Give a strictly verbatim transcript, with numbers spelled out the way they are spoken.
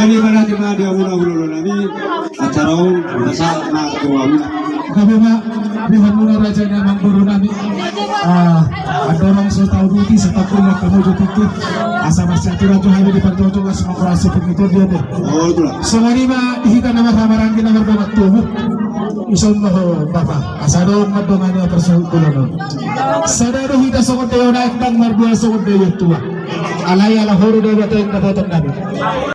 Jadi mana di mana dia mula mula nami acara on masa na ketua mula. Gabe ma di hamuna raja ni amang boru nami. Ah, andorang so tau duti, so tau kuliah kamu jo pikir. Asa masih aturan jo hami di pancoco las mengkorasi pengikut dia deh. Oh, itulah. Songon i ma di hita nama hamaranggi nama bobat tubuh. Ison ma ho bapa. Asa dong mandongani atas kulono. Sada do hita songon deo naik dang mardua songon deo tua. Alai ala horo deo bateng dapotan nami.